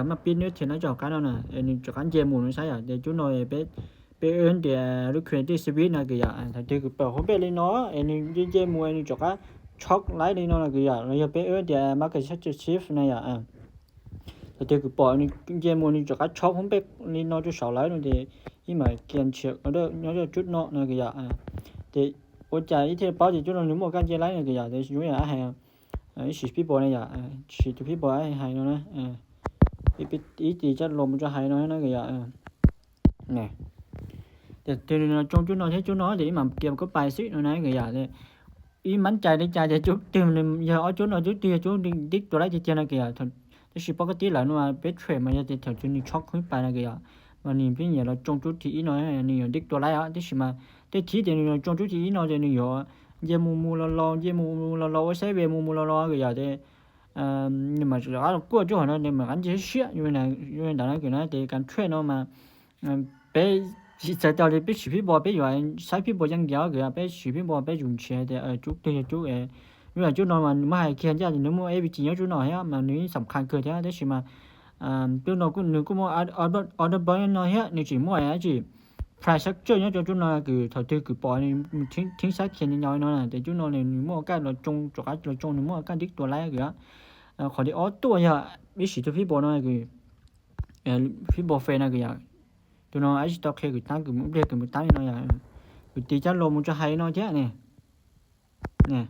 ສາມາດປິດເນັດເທຣດໄດ້ຈອກກັນເນາະ ເອີ ນີ້ຈອກກັນເຈມູນໃຊ້ອະ ແຕ່ຈຸດນອນເປັນ ເປັນເອີ້ນແຕ່ liquidity switch ນະ ຄືຢາ ອາ ຖ້າຖືກກະເປົາຂອງເປັນລີນອນ ເອີ ນີ້ເຈມູ ອັນນີ້ຈອກກັນຊັອກໄລລີນອນນະ ຄືຢາ ແລ້ວເປັນເອີ້ນແຕ່ market structure shift ນະຢາ ອາ ຖ້າຖືກກະເປົານີ້ເຈມູ ອັນນີ້ຈອກກັນຊັອກຂອງເປັນລີນອນຈຸດສອງໄລນະ ແຕ່ ອີ່ມາກຽນເຊກເອົາເດີ ຍ້ອນຈຸດນອນນະ ຄືຢາ ອາ ແຕ່ ໂອຈາ ອີເທເລປາວ ແຕ່ຈຸດນອນນີ້ໝົດການເຈໄລນະ ຄືຢາ ແຕ່ຢູ່ຢາໃຫ້ ເອີ ສີ່ສິບປີບອນນະຢາ ເອີ ສີ່ສິບປີບອນໃຫ້ນອນນະ ເອີ ອີປີ ອີຕີຈັດລົມຈະໃຫ້ນອນນະ ຄືຢາ ເອີ ນີ້ ແຕ່ເທື່ອນີ້ເນາະ ຈົ່ງຈຸດນອນເຮັດຈຸດນອນ ແຕ່ອີ່ມາກຽມກໍໄປຊິນອນນະ ຄືຢາ ແຕ່ ອີ່ໝັ້ນໃຈໃນໃຈ ແຕ່ຈຸດຕື່ມນີ້ ຢາກເອົາຈຸດນອນຈຸດຕື່ມ ຈຸດດິກຕົວໄລເຈຍນະ ຄືຢາ ແຕ່ຊິປົກກະຕິແລ້ວນະ ເປັນເທຣດມາ ແຕ່ແຖວຈຸດນີ້ຊັອກຂຶ້ນໄປນະ ຄືຢາ ວັນນີ້ເປັນຫຍັງລາວຈົ່ງຈຸດທີ່ອີ່ນອນ ນີ້ດິກຕົວໄລອະ ແຕ່ຊິມາ ແຕ່ທີ່ແຕ່ນີ້ລາວຈົ່ງຈຸດທີ່ອີ່ນອນ ແຕ່ນີ້ຢາ ເຢໝູໆລໍໆ ເຢໝູໆລໍໆ ໂອໄຊເວໝູໆລໍໆ ຄືຢາ ແຕ່ ເອີ ນີ້ມາຈະກວດຈຸດຫັ້ນນະ ນີ້ມັນອັນເຈເຊຍຢູ່ນະ ຢູ່ໃນນັ້ນຄືນະ ແຕ່ການເທຣດເນາະ ມາ ເອີ ເປັນສາຍຕາເປັນສີ່ສິບປີບອນ ເປັນຢູ່ໃຊ້ສີ່ສິບປີບອນຢ່າງດຽວ ຄືເປັນສີ່ສິບປີບອນ ເປັນຢູ່ເຊຍ ແຕ່ ເອີ ຈຸດເດ ຈຸດ ເອີ ຢູ່ໃນຈຸດນອນ ມັນມາໃຫ້ຄຽນຈາກໜຶ່ງໂມງ ເອວີຈີ ຍອດຈຸດນອນເຮຍ ມັນນີ້ສຳຄັນເກີນເທຍ ແຕ່ຊິມາ ເອີ ຈຸດນອນ ໜຶ່ງໂມງ ອອເດີ ອອເດີ ອອເດີ ເບີນ ເນາະເຮຍ ໜຶ່ງໂມງ ເອວີຈີ infrastructure ຍອດຈຸດນອນ ຄືເທົ່າທີ່ຄືປອຍນີ້ ມັນ ທີ່ ທີ່ໃຊ້ຄຽນຍາວໆເນາະ ແຕ່ຈຸດນອນນີ້ ໜຶ່ງໂມງການລາວຈົ່ງ ຈອກການລາວຈົ່ງ ໜຶ່ງໂມງການດິກຕົວໄລ ຄື ເອີ ຂໍໄດ້ອອກຕົວຢ່າ ມີສີ່ສິບປີບອນເນາະ ຄື ເອີ ສີ່ສິບປີບອນເຟນນະ ຄືຢາ ໂຕນອນ ໄອສະຕອກເຄ ຄືຕັ້ງ ຄືເບຣກ ຄືຕັ້ງເນາະຢາ ຄືຕີຈັດລົມຈະໃຫ້ເນາະເທຍນີ້ ນີ້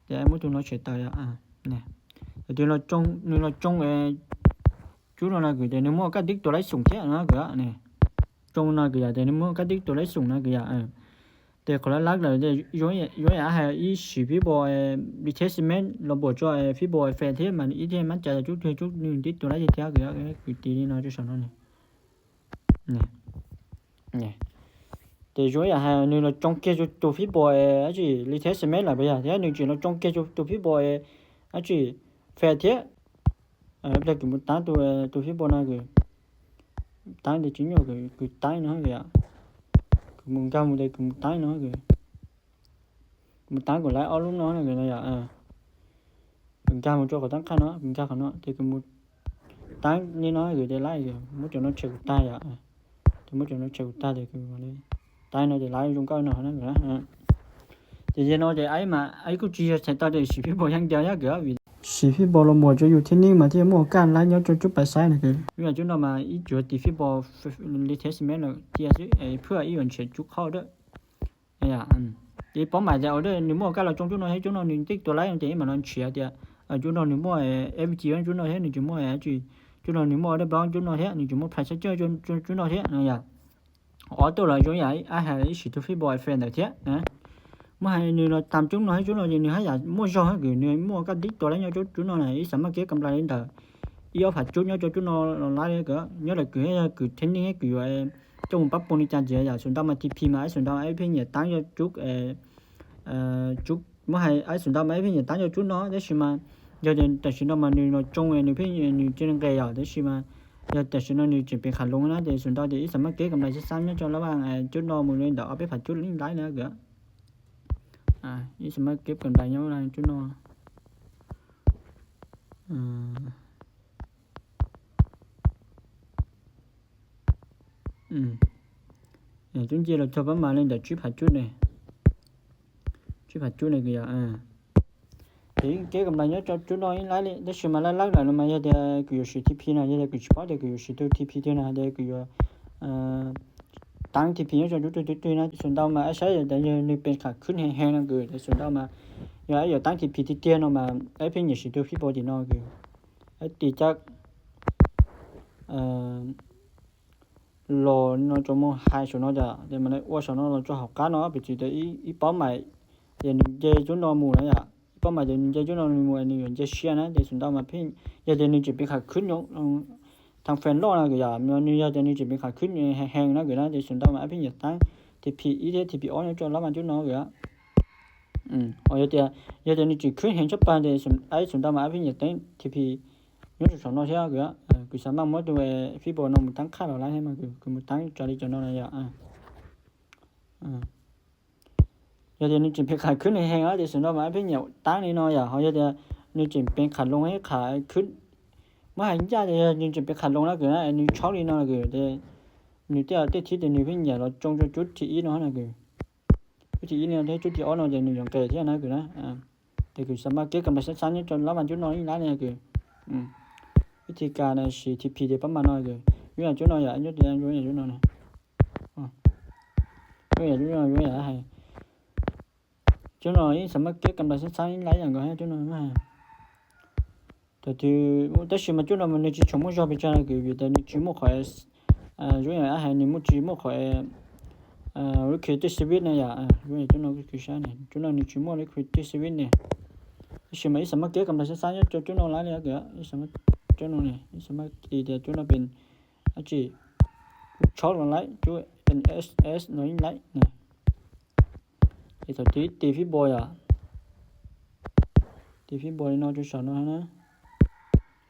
ແຕ່ໝົດໂຕນອນເຊຕາຢາ ອາ ນີ້ ແຕ່ໂຕນອນຈົ່ງ ໂຕນອນຈົ່ງ ເອີ ຈຸດນອນນະ ຄືແຕ່ໜຶ່ງໂມງການດິກຕົວໄລສູງເທຍນະ ຄືນີ້ ຈົ່ງນະ ຄືຢາ ແຕ່ໜຶ່ງໂມງການດິກຕົວໄລສູງນະ ຄືຢາ ເອີ ແຕ່ຄົນລະຫຼັກແລ້ວ ແຕ່ຍົກ ຍົກໃຫ້ອີ່ສີ່ສິບປີບອນ ເອີ ຣີເທສເມັນ ລະບົວຈອຍ ເອີ ສີ່ສິບປີບອນເຟນເທ ມັນອີເທ ມັນຈະຈຸດເທ ຈຸດໜຶ່ງ ຕິດຕົວໄລເທ ຄື ຄືຕີນີ້ເນາະ ຈຸດສອງເນາະ ນີ້ ນີ້ ນີ້ ແຕ່ຍົກໃຫ້ໜຶ່ງລະຈົ່ງເກດຈຸດໂຕສີ່ສິບປີບອນ ເອີ ອາຈີ ຣີເທສເມັນລະ ບໍ່ຢາກແທ້ ໜຶ່ງຈີລະຈົ່ງເກດຈຸດໂຕສີ່ສິບປີບອນ ເອີ ອາຈີ ເຟນເທ ເອີ ແລ້ວຄືມັນຕາມໂຕ ເອີ ໂຕສີ່ສິບປີບອນນະ ຄື ຕາມທີ່ຈິງຢູ່ ຄື ຄືຕາມເນາະ ຄື ຄືມຶງກາໝູ່ໄດ້ ຄືມຶງຕາມເນາະ ຄື ມຶງຕາມກົດໄລອອກລຸ້ມເນາະ ຄືນະຢາ ເອີ ມຶງກາໝູ່ໂຈກະຕັ້ງຄ່າເນາະ ມຶງກາເຂົາເນາະ ແຕ່ຄືໝູ່ຕາມນີ້ເນາະ ຄືໄດ້ໄລ ຄືໝູ່ໂຈນອນເຊກຕາຢາ ເອີ ໝູ່ໂຈນອນເຊກຕາ ແຕ່ຄືມາເລີຍ ຕາຍເນາະ ແຕ່ລາວຢູ່ເກົ່າເນາະ ນັ້ນນະ ເອີ ແຕ່ເຢັນເນາະ ແຕ່ໄອມາ ໄອກູຈີໃສ່ຕາ ແຕ່ສີ່ສິບປີບອນຢ່າງດຽວ ຢ່າເກືອ ສີ່ສິບປີບອນລະໝົດ ຈະຢູ່ທີ່ນີ້ມາທີ່ໝົດການລະ ຍ້ອນຈຸດໄປໃສນະ ຄື ຢູ່ຈຸດນອນມາ ອີກຈຸດທີ່ສີ່ສິບປີບອນ ຣີເທສເມັນລະ ທີ່ ເພື່ອອີ່ຫວັນເຊກຈຸດເຂົ້າເດີ ອາ ອືມ ທີ່ເປົ້າໝາຍຈະເອົາເດີ ໜຶ່ງໂມງກາລະຈົ່ງຈຸດນອນ ໃຫ້ຈຸດນອນໜຶ່ງຕິກຕົວໄລ ແຕ່ມັນນອນເຊຍ ເຕີ ເອີ ຈຸດນອນໜຶ່ງໂມງ ເອັຟຈີ ຈຸດນອນໃຫ້ໜຶ່ງໂມງ ເອັຟຈີ ຈຸດນອນໜຶ່ງໂມງ ເດີບລອງຈຸດນອນໃຫ້ໜຶ່ງໂມງ ໄພເຊນເຈີ ຈຸດ ຈຸດ ຈຸດນອນໃຫ້ນະຢາ ອອໂຕ້ລະຍົງໃຫຍ່ ອາຫານ ສີ່ສິບປີບອນເຟນເທ ນະ ມາໃຫ້ໜຶ່ງລະຕາມຈຸດນອນໃຫ້ຈຸດນອນ ໜຶ່ງໃຫ້ຢາໂມງເຊົາໃຫ້ກຶ ໜຶ່ງໂມງກາດິກຕົວໄລ ຍ້ອນຈຸດ ຈຸດນອນນະ ອີສາມາດເກັບກຳໄລໄດ້ ອີອອກຜ່ານຈຸດ ຍ້ອນຈຸດ ຈຸດນອນລາຍເລີຍກະ ຍ້ອນລະກຶໃຫ້ກຶເທຣນນິງໃຫ້ກຶຢູ່ ເຈົ້າປັບປຸງໃນຈານເຈຍຢາ ສູນດຳມາທີພີມາ ໃຫ້ສູນດຳໃຫ້ເພນເຍຕາງຍອດຈຸກ ເອີ ເອີ ຈຸກ ມາໃຫ້ໃຫ້ສູນດຳໃຫ້ເພນເຍຕາງຍອດຈຸດເນາະ ໄດ້ຊິມາ ຍອດແຕ່ສູນດຳມາໜຶ່ງເນາະ ຈົ່ງໃຫ້ໜຶ່ງເພນ ໜຶ່ງເຈນແກຍາ ໄດ້ຊິມາ ຍອດແຕ່ສູນດຳໜຶ່ງຈະເປັນຂາລົງນະ ແຕ່ສູນດຳຈະອີສາມາດເກັບກຳໄລຊ້ຳໆ ຍອດຈອນລະຫວ່າງ ເອີ ຈຸດເນາະ ມື້ນີ້ດາວເອົາໄປຜ່ານຈຸດນີ້ໄດ້ນະ ເກືອ ອາ ອີສາມາດເກັບກຳໄລຍ້ອນວ່າຈຸດເນາະ ອືມ ອືມ ເອີ ຈຸດເຈລະທົບປະມານນີ້ ດຽວຈິບຫາຈຸດນີ້ ຈິບຫາຈຸດນີ້ກະຢາ ເອີ ເກັບກຳໄລຍ້ອນຈຸດນ້ອຍຫຼາຍເລີຍ ໄດ້ຊິມາລະຫຼັກໆ ມາເຮັດໃຫ້ກະຢູ່ຊີທີພີນະ ເຮັດໃຫ້ກະຊິພໍແຕ່ກະຢູ່ຊີທີພີເທື່ອນະ ແຕ່ກະຢູ່ ເອີ tăng TP cho chút chút chút chút nữa, chúng ta mà ai sai là như như bên khác khuyến hàng hàng năng gửi để chúng ta mà giờ ai giờ tăng TP thì tiền nó mà ai bên nhiều sự tiêu phí bao thì nó gửi ai tỷ chắc ờ lo nó cho mua hai số nó giờ để mà nó ua số nó lo cho học cá nó bị chỉ để ý ý báo mày giờ dê chúng nó mù nó giờ ເປົ້າໝາຍຈະເຈົ້ານ້ອງມີໝູ່ອັນນີ້ເຈົ້າເຊຍນະ ແຕ່ສ່ວນຕົວມາເພງ ຢາກຈະນີ້ຈະເປັນຂາຂຶ້ນເນາະ ທາງແຟນລໍນະ ກໍຢ່າ ແມ່ນນີ້ຢາກຈະນີ້ຈະເປັນຂາຂຶ້ນແຮງໆນະ ກໍນະ ແຕ່ສ່ວນຕົວມາເພງຢາກຕັ້ງ TP ອີເທ TP ອອນ ເຈົ້າລາວມາຈຸເນາະ ກໍ ອືມ ອໍ ຢາກຈະ ຢາກຈະນີ້ຈະຂຶ້ນແຮງຊະປານ ແຕ່ສ່ວນ ອ້າຍສ່ວນຕົວມາເພງຢາກຕັ້ງ TP ຍົກສອງນອກແທ້ ກໍ ເອີ ກໍສາມາດໝົດໂດຍ ພີ່ບໍ່ນ້ອງບໍ່ຕັ້ງຄ່າດອກລາຍໃຫ້ມາ ກໍ ກໍບໍ່ຕັ້ງຈະໄດ້ຈະນອນນະ ຢ່າ ອ່າ ອ່າ ຢາກຈະນີ້ຈະເປັນຂາຂຶ້ນແຮງໆ ແລ້ວ ແຕ່ສ່ວນມາເພງຢາກຕັ້ງນີ້ເນາະ ຢາກ ເຮົາຢາກຈະນີ້ຈະເປັນຂາລົງໃຫ້ຂາຂຶ້ນ ມາໃຫ້ຍາກ ຢາກຈະນີ້ຈະເປັນຂາລົງແລ້ວ ຄືນະ ອັນນີ້ຊອກນີ້ເນາະ ຄື ແຕ່ນີ້ແຕ່ ແຕ່ທີ່ແຕ່ນີ້ເພງຢາກລອງຈົງຈຸດທີ່ອີເນາະ ນະ ຄື ຈຸດທີ່ອີເນາະ ແຕ່ຈຸດທີ່ອອນເນາະ ຈະນີ້ຍັງແກ່ແທ້ນະ ຄືນະ ອ່າ ແຕ່ຄືສາມາດເກັບກຳໄລສັ້ນໆ ຈົນລາວມາຈຸດນອນອີກຫຼາຍນີ້ ຄື ອືມ ວິທີການ CTP ເດ ປະມານນັ້ນ ຄື ຢູ່ໃນຈຸດນອນ ຢ່າ ຢູ່ໃນຈຸດນອນ ຢູ່ໃນຈຸດນອນ ອ່າ ຢູ່ໃນຈຸດນອນ ຢູ່ໃນໃຫ້ ເຈົ້າໜ້ອຍສາມາດເກັບກຳໄລສັ້ນໆ ຫຼາຍຢ່າງກໍໃຫ້ເຈົ້າໜ້ອຍມາ ແຕ່ທີ່ ແຕ່ຊິມາຈຸດນັ້ນມັນຊິຊົງໝົດຈອບໄປຈາກນັ້ນ ຄືແຕ່ນີ້ຊິໝົດຂອງ ເອີ ຢູ່ຢ່າງອາຫານນີ້ໝົດຊິໝົດຂອງ ເອີ Liquidity Switch ນະ ຢ່າ ເອີ ຢູ່ຢ່າງຈຸດນັ້ນຄືໃຊ້ນີ້ ຈຸດນັ້ນນີ້ຊິໝົດ Liquidity Switch ນີ້ ຊິມາ ສາມາດເກັບກຳໄລສັ້ນໆ ຈາກຈຸດນັ້ນຫຼາຍເລີຍ ກໍສາມາດຈຸດນັ້ນນີ້ ສາມາດຕີແຕ່ຈຸດນັ້ນເປັນ ອາຈີ ຊອດລະໄລ ຈຸດ NSS ໜ້ອຍໄລ ນີ້ ເຮັດເທົ່າທີ່ຕີຟີບອຍອະ ຕີຟີບອຍນອນຈຸດສອງນອນນະ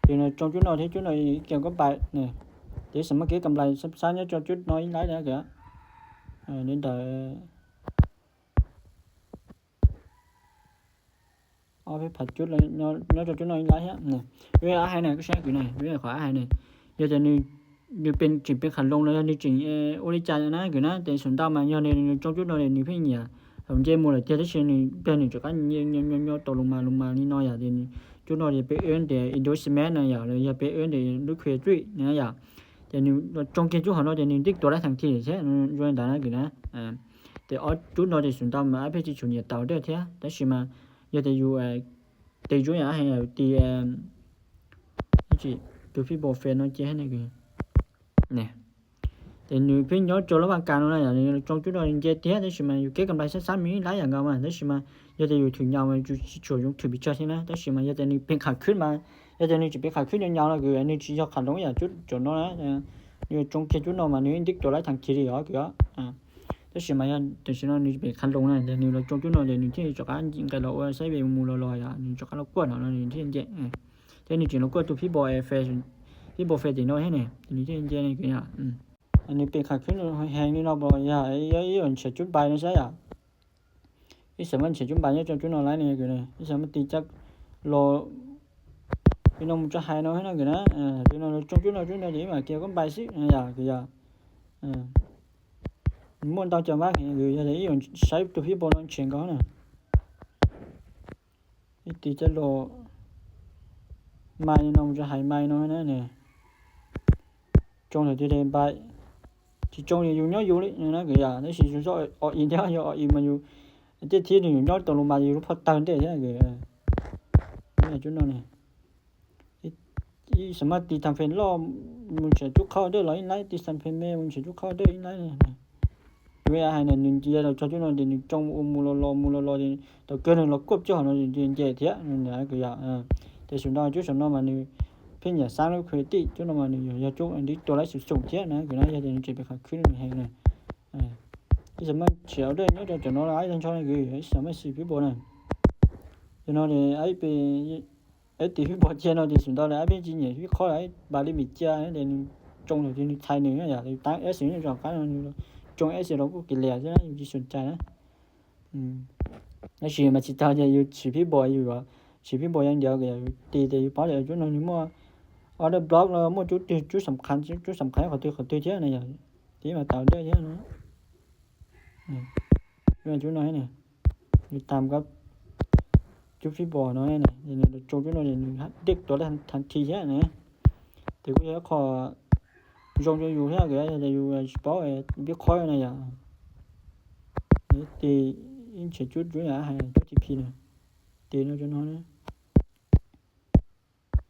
ຢູ່ໃນຈອງຈຸດນອນທີ່ຈຸດນອນກ່ຽວກັບໄປນີ້ ທີ່ສາມາດເກັບກຳໄລຊັ້ນໆ ຈອງຈຸດນອນໄລໄດ້ ກໍ ເອີ ນີ້ໄດ້ ເອົາໄປຜັດຈຸດແລ້ວ ຍ້ອນ ຍ້ອນຈຸດນ້ອຍຫຼາຍແຮງນີ້ ເວລາໃຫ້ນະ ກໍໃຊ້ຄືນະ ເວລາຂໍໃຫ້ນະ ຢາກຈະນີ້ ນີ້ເປັນ ຈຶ່ງເປັນຂາລົງແລ້ວ ນີ້ຈຶ່ງ ເອ ໂອລິຈານນະ ຄືນະ ແຕ່ສ່ວນຕ່າມາ ຍ້ອນນີ້ ຈົງຈຸດນ້ອຍນີ້ເປັນຫຍັງ ເຈົ້າເຈໝູ່ລະ ເຈົ້າໄດ້ເຊັ່ນນີ້ ເປັນນີ້ຈະການໂຍກ ໂຍກ ໂຍກ ໂຍກຕົກລົງມາ ລົງມານິດໜ້ອຍ ຢ່າ ແຕ່ນີ້ຈຸດນ້ອຍໄປເອີ້ນແຕ່ endorsement ນະ ຢ່າ ຫຼື ຢ່າໄປເອີ້ນແຕ່ liquidity ນະ ຢ່າ ແຕ່ນີ້ ຈົງເກັບຈຸດຂອງເຮົາ ແຕ່ນີ້ຕິດຕົວໄດ້ທັງທີແທ້ ຢູ່ໃນນັ້ນ ຄືນະ ອ່າ ແຕ່ອອກຈຸດນ້ອຍ ແຕ່ສ່ວນຕ່າມາ ອາເພງຊິຊົງເຍຕາວເດີແທ້ ແຕ່ຊິມາ ຢາກຈະຢູ່ ເອີ ເຕະຢູ່ຫຍັງໃຫ້ເອົາຕີ ເອີ ຈີ ໂຕຟີບອຍເຟນເນາະ ເຈໃຫ້ນີ້ຄື ນີ້ ແຕ່ນີ້ເພິ່ນຍ້ອນໂຈລະຫວ່າງການເນາະ ຢ່າງນີ້ ຈອງຈຸດເນາະ ເຈເຕະ ແຕ່ຊິມາຢູ່ເກັບກຳໄລສັ້ນໆ ມີຫຼາຍຢ່າງເຂົ້າມາ ແຕ່ຊິມາ ຢາກຈະຢູ່ເຖິງຍາວ ມັນຢູ່ຊິໂຊຢູ່ຖືກບິດເຊີນະ ແຕ່ຊິມາ ຢາກຈະນີ້ເປັນຂາຂຶ້ນມາ ຢາກຈະນີ້ຈະເປັນຂາຂຶ້ນຍາວໆ ນະ ຄື ອັນນີ້ຊິຢອກຂາລົງ ຢ່າຈຸດໂຈນເນາະ ນະ ຢູ່ຈົງເກັບຈຸດເນາະ ມານີ້ຕິດຕົວໄດ້ທັງທີເດ ກໍ ອ່າ ແຕ່ຊິມາ ແຕ່ຊິມານີ້ເປັນຂາລົງນະ ແຕ່ນີ້ລາວຈົງຈຸດເນາະ ແຕ່ນີ້ທີ່ຈະການຍິງກັນລາວໃຊ້ເວໝູ່ລອຍໆ ນີ້ຈະການລາວກວດເນາະ ນີ້ທີ່ເຈ ເອີ ແຕ່ນີ້ຈິງລາວກວດໂຕຟີບອຍເຟນ ຟີບອຍເຟນຕິເນາະ ໃຫ້ນີ້ ນີ້ທີ່ເຈນີ້ຄື ອືມ ອັນນີ້ເປັນຂາຂຶ້ນແຮງນີ້ເນາະ ບໍ່ ຢ່າ ຢ່າ ຢ່າເສຍຈຸດບາຍນະ ໃຊ່ ອ່າ ອີສາມັນເສຍຈຸດບາຍ ຈົງຈຸດເນາະ ລາຍນີ້ຄື ອີສາມັນຕີຈັກລໍ ພີ່ນ້ອງຈະໃຫ້ເນາະ ໃຫ້ເນາະ ຄືນະ ເອີ ພີ່ນ້ອງຈົງຈຸດເນາະ ຈຸດເນາະ ມາກ່ຽວກັນບາຍຊິ ຢ່າ ຄື ຢ່າ ເອີ ມ່ວນຕາມຈັງຫວະ ຄື ຢ່າ ໃຊ້ໂຕຟີບອຍນອນເສຍງເຂົານະ ອີຕີຈະລໍ ມານີ້ເນາະ ມັນຈະໃຫ້ມານີ້ເນາະ ນັ້ນນີ້ ຈົງເລີຍທີ່ໄດ້ບາຍ ຊິຈົງຢູ່ຍ້ອນຢູ່ເລີຍນະ ຄື ຢ່າ ແຕ່ຊິຈົງອອກອີກແລ້ວ ອອກອີກມາຢູ່ ແຕ່ທີ່ນີ້ຍ້ອນຕົກລົງມາຢູ່ພໍເຕີນເດ້ ຄື ເອີ ນີ້ຈຸດນັ້ນນີ້ ອີ ສາມາດຕີທຳເຟນລໍ ມັນຈະຈຸເຂົ້າເດີ ລໍອີກໄລ ຕີທຳເຟນແມ່ ມັນຈະຈຸເຂົ້າເດີ ອີກໄລ ນີ້ ເວລາໃຫ້ນັ້ນ ໜຶ່ງເຈຍ ລາວຈະຈຸເນາະ ເດ ໜຶ່ງຈົງ ໂອ ມູລໍລໍ ມູລໍລໍ ເດ ຕະເກີນ ລາວກວດເຈົ້າເນາະ ເດ ເຈເທຍ ນັ້ນນະ ຄື ຢ່າ ເອີ ແຕ່ສ່ວນນ້ອຍ ຈຸດສ່ວນນ້ອຍມານີ້ ເພິ່ນຢາກສ້າງ liquidity ຈຸດນ້ອຍມານີ້ ຢາກຈຸອັນທີ່ຕົວລາຍສູງໆ ເທຍນະ ຄືນະ ຢາກຈະເກັບໄປຂາຍຄືນແຮງນະ ເອີ ທີ່ສາມາດເສຍເດີ ເນາະ ຈະນອນຫຼາຍ ທັງຊ່ອງນີ້ ຄື ສາມາດຊິພິບອນນະ ຈະນອນນີ້ ໄອ້ເປ ໄອ້ຕີພິບອນ channel ທີ່ສຸດຍອດເລີຍ ໄອ້ເປັນຈີເນຍ ວິເຄາະ ໄອ້ບາລີມີເຈຍ ເດ ຈົງເລີຍທີ່ໄທໜຶ່ງ ຢາກຕັ້ງ S ໜຶ່ງ ສອງ ຈົງ S ລາວກໍກິນແລ້ວ ທີ່ສົນໃຈນະ ອືມ ແລ້ວຊິມາຊິຕາມຢູ່ ຊິພິບອນຢູ່ ຊິພິບອນຢ່າງດຽວ ກໍຢາກຕີແຕ່ຢູ່ເປົ້າ ແຕ່ຢູ່ນຳຢູ່ໝໍ order block ແລ້ວໝໍ ຈຸດ ຈຸດສຳຄັນ ຈຸດສຳຄັນ ຂໍຕື່ ຂໍຕື່ທຽບນະ ທີ່ມາຕາມເດີທຽບນະ ອືມ ຢູ່ຈຸດນ້ອຍນີ້ ຢູ່ຕາມກັບຈຸດຟີບອນເນາະ ນີ້ ນີ້ ຈົງຈຸດນ້ອຍນີ້ ເດັກຕົວໄດ້ທັນ ທັນທີແທ້ນະ ແຕ່ກູຢາກຂໍ用就有遐个，就有个是包个，别开那样。你得引起就就那还就TP呢，得那就那呢。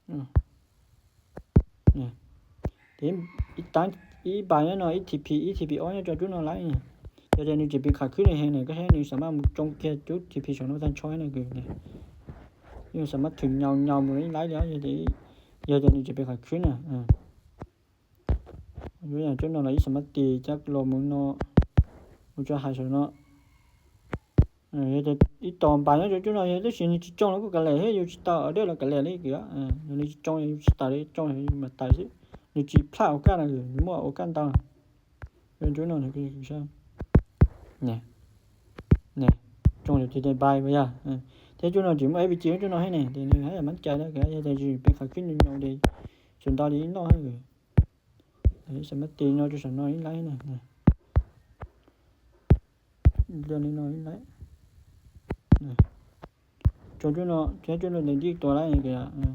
嗯，呢，得一单一把呢，一TP一TP哦，那就就那来呢。就在你这边卡去呢，还呢，个还你什么中间就TP上那单穿那个呢，因为什么挺nhau nhau没来了，也得也得你这边卡去呢，嗯。 Yua ya cuno la i sama ti jak lo mu no. Mu cha ha so no. Ê, ê, i to ba no cuno, ê, te si ni chi chong lo ku ka le, he, yu chi ta, ê, de lo ka le le ki ya. Ê, ni chi chong, yu chi ta le, chong, yu ma ta si. Ni chi pla o ka na, yu mo o ka ta. Ê, cuno ne ki sa. Ne. Ne. Chong yu ti de bai ba ya. Ê. Te cuno ji mo e bi chi cuno he ne. De ni ha ya man cha le ka, ê, de ji pe ka ki ni no de. Chun ta li no he. Ê, sa ma ti no cho sa no i lai ne. Ê. Lo ni no i lai. Ê. Cho cho no, cho cho no de di to lai ne ke ya. Ê.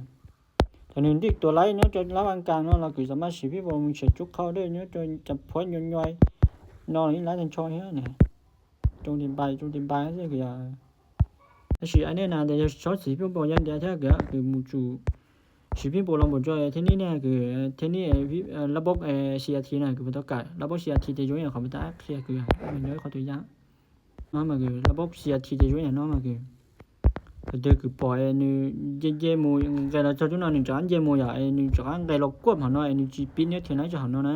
Cho ni di to lai no cho la wang kang no la ku sa ma si pi bo mu che chu khao de no cho cha pho nyo nyoi. No i lai tan cho he ne. Cho ti bai, cho ti bai se ke ya. ແຕ່ຊິອັນນີ້ນະ ແຕ່ຊິສອນສີພິມໂປຢ່າງດຽວແທ້ ກໍຄືໝູ່ຈູສີພິມໂປລອງບໍ່ຈ່ອຍ ເທຄນິກນີ້ຄື ເທຄນິກ ເອີ ລະບົບ ເອີ ຊີອາທີນະ ຄືບໍ່ຕ້ອງການ ລະບົບຊີອາທີຈະຢູ່ໃນຄອມພິວເຕີ ເພາະວ່າມັນຍ້ອຍເຂົ້າຕົວຢ່າງເນາະ ມັນຄືລະບົບຊີອາທີຈະຢູ່ໃນນັ້ນເນາະ ມັນຄື ກໍຄືປ່ອຍໃຫ້ເຢຍໝູ່ ແຕ່ລະຈຸດນັ້ນຈະເຢຍໝູ່ຢ່າ ໃຫ້ຈະໄດ້ລະກວດເຮົາເນາະ ໃຫ້ຈີປິດເນັດເທນໄນຈະເຮົາເນາະນະ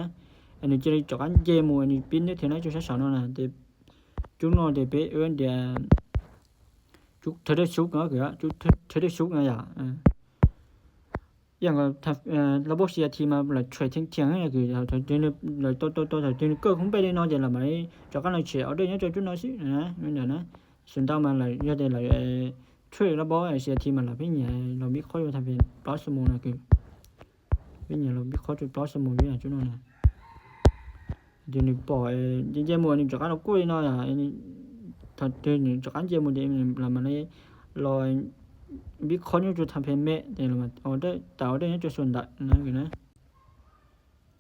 ໃຫ້ຈີຈະໄດ້ເຢຍໝູ່ ໃຫ້ປີເນັດເທນໄນຈະເຮົາເນາະນະ ແຕ່ ຈຸດນັ້ນເດເປເອີ້ນເດ ຈຸດເທເດຊຸກເນາະ ຄືຈຸດເທເດຊຸກນະຢາ ເອີ ຢ່າງກໍ ເອີ ລະບົບຊີອາທີມາລະຊ່ວຍທຽງໆ ໃຫ້ຄືເຮົາຈະໄດ້ລະໂຕໂຕໂຕຈະໄດ້ເກີດຂຶ້ນໄປເລີຍເນາະ ຈະລະມາຈະກັນລະເຊອອເດີຍາງຈົນຈຸດນັ້ນຊິນະ ແມ່ນນະ ສ່ວນຕ່າງມາລະ ຢ່າໄດ້ລະ ເອີ ຊ່ວຍລະບົບຊີອາທີມາລະເປັນຫຍັງລະມີຂໍ້ຢູ່ທາງເປັນປາສະໂມນະຄື Ví dụ là biết khó chụp đó xong một ví dụ chút nữa nè. Thì mình bỏ, ờ, dễ dễ mua, mình chọn cái nó cuối nó là, ờ, thật thì mình chọn cái dễ mua thì mình làm mà lấy lo biết khó nhất cho thằng phe mẹ thì là mà ở đây, tạo ở đây nhất cho xuân đại, nó cái này.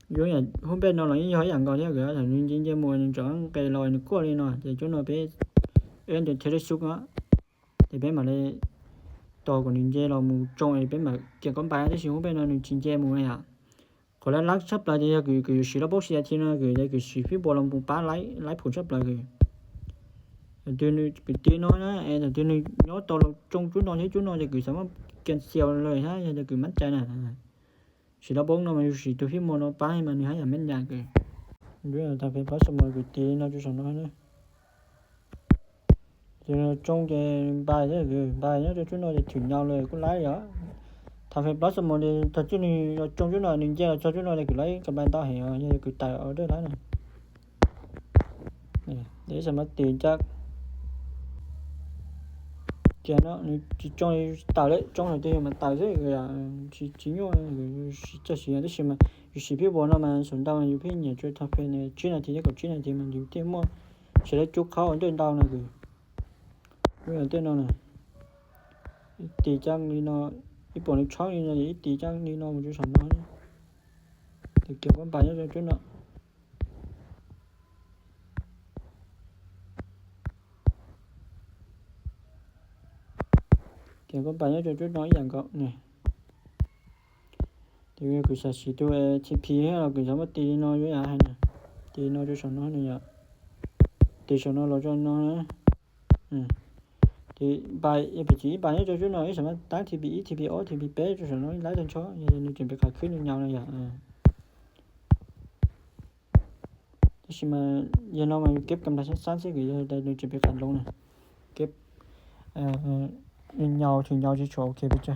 Ví dụ như hôm bên nó là như hơi ăn gọi theo cái là mình dễ dễ mua, mình chọn cái lo nó cuối đi nó, thì chỗ nó bé, em thì thấy nó xúc nó. ແຕ່ແມ່ນມາເລີຍ ຕໍ່ກໍນິນເຈລາວໝູ່ຈົ່ງ ແຕ່ແມ່ນມາກຽມກັບປາຍ ແຕ່ຊິຮູ້ແມ່ນໜຶ່ງຈິນເຈໝູ່ແມ່ນຫຍັງ ຂໍລະລັກຊັບລາຍ ແຕ່ຄື ຄືຢູ່ສີລະບົບຊີອາທີນະ ຄື ແຕ່ຄືສີພິມໂປລາວໝູ່ປາຫຼາຍ ຫຼາຍຜົນຊັບລາຍ ຄື ແຕ່ຄືຕິນ້ອຍນະ ແຕ່ຄືຍອດຕໍ່ລາວຈົ່ງຈຸດນອນ ເຮັດຈຸດນອນ ແຕ່ຄືສາມາດແກ່ນສຽວເລີຍ ແຕ່ຄືໝັ້ນໃຈນະ. ສີລະບົບເນາະ ມັນຢູ່ສີຕົວພິມໂມເນາະ ປາໃຫ້ມັນໃຫ້ອາແມ່ນຍາກເກີນ ຢູ່ທາງເປັນພາສະໂມນຄືຕີເນາະ ຈຸດສອງເນາະ ເນາະ ຈຸດຈົງແກບາຍເດີ ຄືບາຍເນາະ ຈຸດເນາະ ຈະຖືຍາວເລີຍ ກູໄລ່ເນາະ ທາງເປັນພາສະໂມນ ທາງຈຸດນີ້ ຈົງຈຸດເນາະ ໜຶ່ງແຈ ຈົງຈຸດເນາະ ຄືໄລ່ກັບບານຕໍ່ໃຫ້ເນາະ ຄືຕາຍອອເດີໄລ່ເນາະ. ນີ້ ໄດ້ສາມາດຕີຈາກ ແກເນາະ ນີ້ຈິຈ້ອງຕາຍເລີຍ ຈ້ອງໃຫ້ຕົວມັນຕາຍເລີຍ ຄືຊິ ຊິໂຍ ຄືຊິຈະຊິ ຊິມາ ຢູ່ສີພິບອນເນາະ ມາສົນດາວຢູ່ພີເນຍ ຈວຍທາເພເນຍ ຈີນາທີ ກໍຈີນາທີ ມັນຢູ່ເຕມອ ຊິໄດ້ຈຸກເຂົ້າອັນເດີດາວນະ ຄື ເອີ ອັນເດີເນາະນະ ຕີຈາກນີ້ເນາະ ອີປອນອີຊ່ອງນີ້ເນາະ ອີຕີຈາກນີ້ເນາະ ມັນຈະສາມາດ ແຕ່ກ່ຽວກັບປານເນາະ ເນາະ. ແກກໍໄປເນາະ ຈຸດນ້ອຍອີ່ຫຍັງກໍນີ້ ທີ່ຄືສາສີຕົວ ເອ ທີ ພີ ໃຫ້ເຮົາຄືສາມາດຕີເນາະ ຢູ່ຢ່າງໃຫ້ນະ ຕີເນາະ ຈຸດສອງເນາະ ນີ້ ຕີສອງເນາະ ເຮົາຈະເນາະ ອືມ ທີ່ບາຍ ເອ ພີ ຈີ ບາຍເນາະ ຈຸດນ້ອຍ ສາມາດຕັ້ງ ທີ ພີ ອີ ທີ ພີ ໂອ ທີ ພີ ເປ ຈຸດສອງເນາະ ຫຼາຍຕົນຊອກ ນີ້ຈະເປັນຂາຂຶ້ນຍາວນະ ຢ່າ ເອີ ແຕ່ຊິມາ ຢ່າລອງມາເກັບກຳໄລສັ້ນໆ ຊິຄືຢ່າໄດ້ໜຶ່ງຈະເປັນຂາລົງນະ ເກັບ ເອີ ຍາວເຖິງຍາວຊິໂອເຄໄປຈ້າ